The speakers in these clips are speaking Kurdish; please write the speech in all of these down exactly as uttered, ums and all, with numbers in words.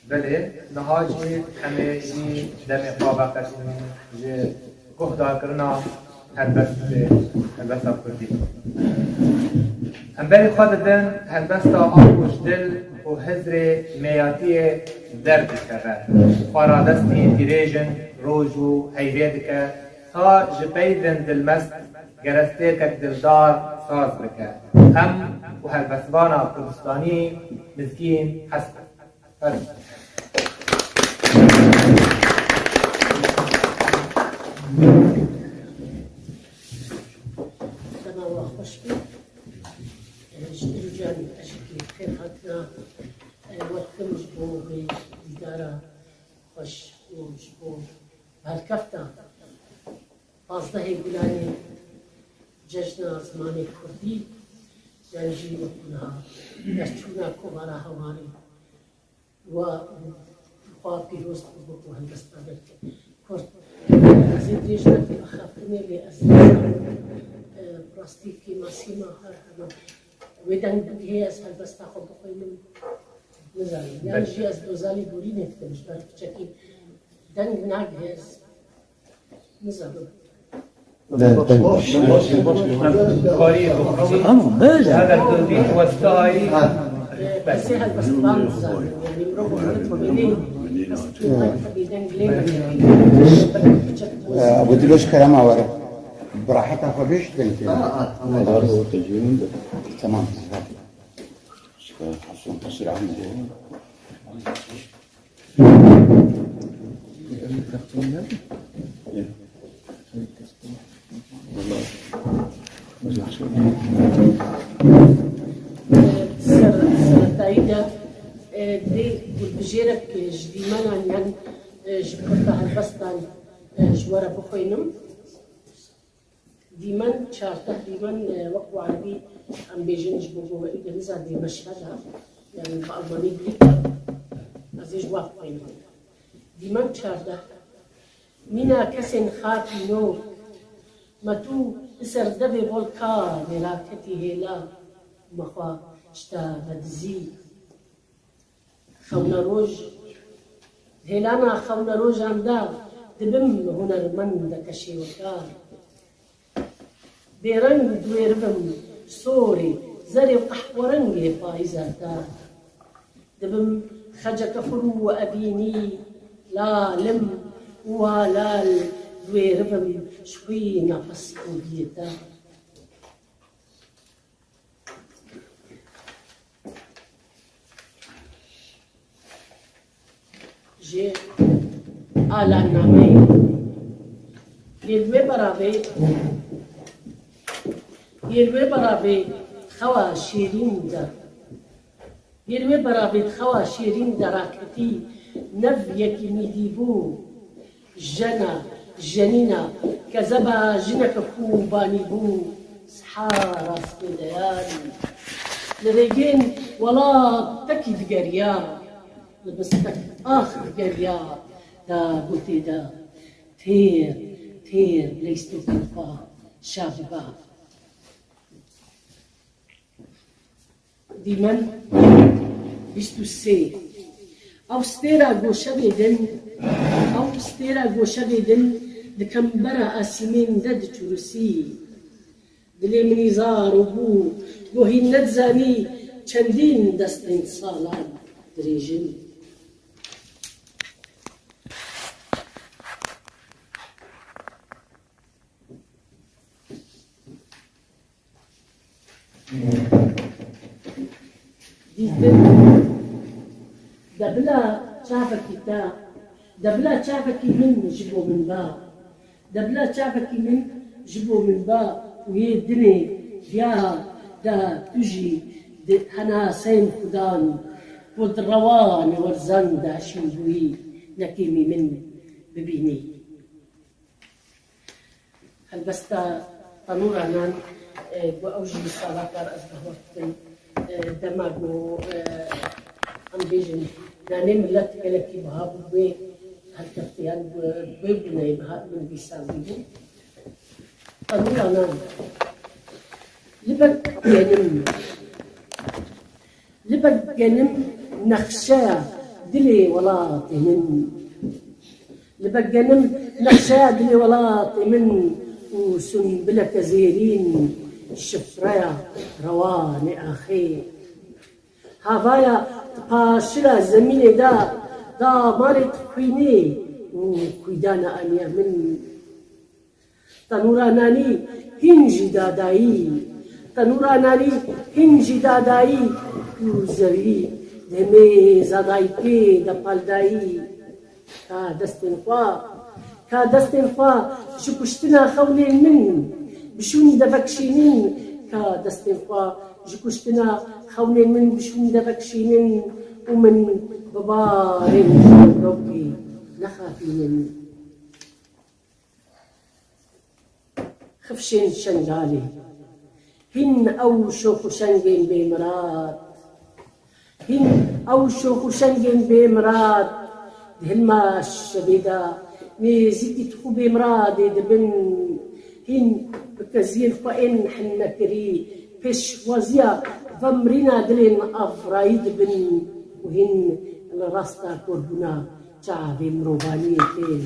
Belê, niha jî em ê jî demê xwe veqetînin ji guhdarkirina helbestê, helbesta kurdî. Em berê xwe didin helbesta Apo ji dil û hizrê mêyatiyê derdikeve. Xwe radestî dirêjin roj û heyvê dike, ta ji peyvên dilmest gerestêkek dildar saz bike. Em û helbestvana Kurdistanî Mizgîn Hesen. Dema we xweş be. Ji dil û can ez ji kêfxêr hatina, e, we dikim ji bo vê dîdara xweş û ji bo helkefta pazdehê Gulanê Cejna Zimanê Kurdî, yan jî wekî niha derçûna Kovara Hewarê. Wa xwe pîroz bibo ku helbesta gelkê Kurd. Ez ê dirêj nekim, axaftinê lê ez nizanim, e, bi rastî kêmasî ma her hema wê deng bigihê ez helbesta xwe bixwînim. Nizanim. Yan jî ez dozalî borînê dikim ji ber piçekî deng nagihê ez Nizanim. Karî Ama böyle. Eger tu dî westayî. Bes. Ee, Abu Diloş kerema were. Bi raheta xwe bêj dengê. Tamam. Hasan Pasir Ahmet. Ser-, seretayî de, e, dê hilbijêrek ji dîmenan yan, e, ji kurta helbestan, e, ji we re bixwînim. Dîmen çardeh dîmen, e, wek ku erebî em bêjin ji bo ku we îde nizanî meşheda, yani bi almanî Blücher, ez ê ji we bixwînim. Dîmen çardeh. Mîna kesên xakî nor, me tu li ser devê volka nêraketî hêla, me xwe ji te vedizî. Xewna roj, hêlana xewna rojan de dibim hunermendeke şêwekar. Bêreng diwêribim sorê, zerê û qehwerengê payîza te. Dibim xeceke xur û evînî, lalim û halal diwêribim ji xwîna pez û biyê te. Ji Alan nameyê. Yê li wê beravê, yê li wê beravê xewa şêrîn de, yê li wê beravê xewa şêrîn de raketî, nev yekî mîdî bû. Jena, jenîna, kezeba jineke ku banî bû, siha rastê deyan. Li rêgên welatekî digeriya, li mistek ax digeriya, da gotê de, têr, têr, leystokan xwe şa biba. Dîmen bîst û sê. Ew stêra goşevê din, ew stêra goşevê din di kembera asîmên de diçûrisî. Dilê min î zaro bû, gohî nedizanî çendîn destên salan dirêjin. Dîtin. De bila çavekî te, de bila çavekî min ji bo min ba. De bila çavekî min ji bo min ba û yê dinê diya de tu jî di henasên xudan ku di rewanê werzan de şîn bûyî nekêmî min bibînî. Helbesta Tenûra Nan, e, ku ew jî sala kar ez behwar dikim, e, dema ku, e, em bêjin, nanê milet gelekî biha bû, wê helkeftiyan, wê, wê bûneyê biha min nivîsandî bû. Tenûra Nan, libek genim. Libek genim nexşeya Dilê welatê min. Li begenim nexşeya dilê welatê min û sunbileke zêrîn şifreya rewanê axê. Havaya di paşila zemînê de damarê dixwînê û xwîdana aniya min. Tenûra nanî hîn jî dadayî. Tenûra nanî hîn jî dadayî û zewî demê zadayî pê de paldayî. Ka destên xwe, ka destên xwe ji kuştina xewnên min bişûn de vekşînin, ka destên xwe ji kuştina xewnên min bişûn de vekşînin û min bi barên ji rewkê nexapînin. Xifşên Şengalê. Hîn ew şox û şengên bêmirad. Hîn ew şox û şengên bêmirad. Di hilma şevê de nêzîkî tixû bêmiradê dibin. Hîn bi keziyên xwe ên hinnekirî pêşwaziya vemirîna dilên avrayî dibin û hîn li rasta korbûna çavê mirovaniyê tên.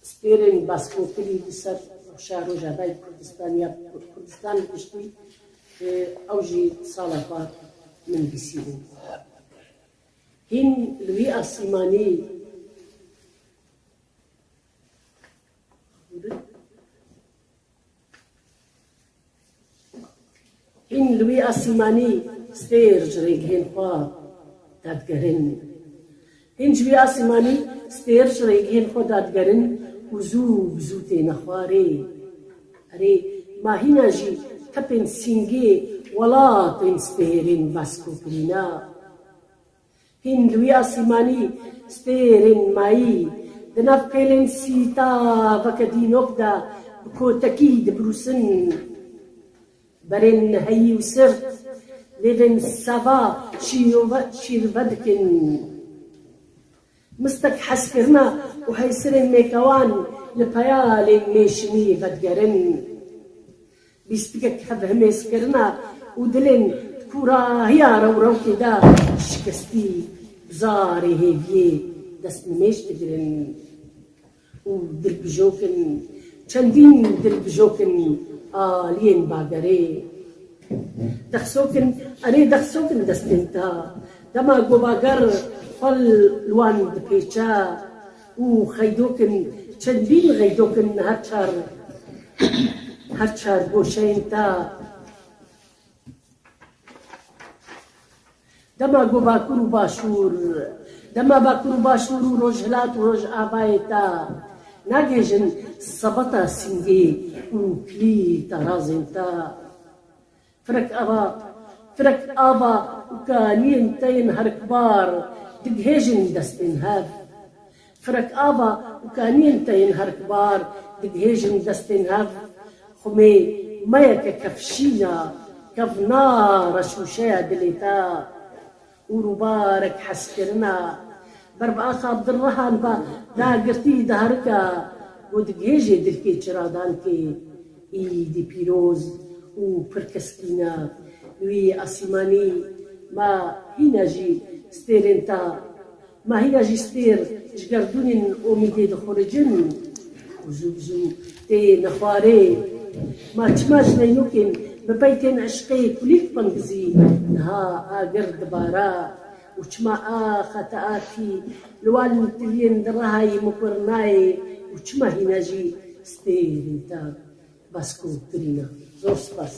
Stêrên baskokirî li ser rewşa Rojavayê Kurdistan ya Kurdistan bi giştî, e, ew jî sala xwe min bîsîbû. Hîn li wî asîmanî Hîn li wî asîmanî stêr ji rêgihên xwe dadigerin. Hîn ji wî asîmanî stêr ji rêgihên xwe dadigerin û zû bi zû têne xwarê. Erê, ma hîna jî tepên sîngê welatên stêrên baskokirîna. Hîn li wî asîmanî stêrên mayî di nav kêlên sîtaveke dînok de bi kotekî dibirûsin. Berên heyî û sirt, lêvên seva şîrove, şîrve dikin. Mistek hezkirina û heysirên mêkewan li peyalên mêşinî vedigerin. Bîstikek hevhimêzkirina û dilên kûrahiya rewrewkê de şikestî bi zarê hêviyê destnimêj digirin û dilbijokin, çendîn dilbijokin aliyên bagerê. Dexsokin, erê dexsokin destên te, dema ku bager xwe li wan dipêçe û xeydokin, çendîn xeydokin her çar, her çar goşeyên te. Dema ku Bakur û Başûr, dema Bakur û Başûr û Rojhilat û Rojavayê te nagihêjin seveta sîngê û kilîta razên te. Firek ava, firek ava û kaniyên te yên herikbar digihêjin destên hev. Firek ava û kaniyên te yên herikbar digihêjin destên hev. Xumê meyeke kevşîna, kevnara şûşeya dilê te û rûbarek hezkirina. Ber bi axa Abdulrehan ve dagirtî diherika ku digihêjê dilkê çiradankê. Îdî pîroz û pir keskîn e. Wî asîmanî ma hîna jî stêrên te, ma hîna jî stêr ji gerdûnên omîdê dixuricin û zû bi zû tê nexwarê. Ma çima ji neynokên bi peytên eşqê kulî dipengizî niha agir dibara û çima axa te akî li wan tiliyên di rehayî mikurnayê û çima hîna jî stêrên te baskû kirîne. Zor spas.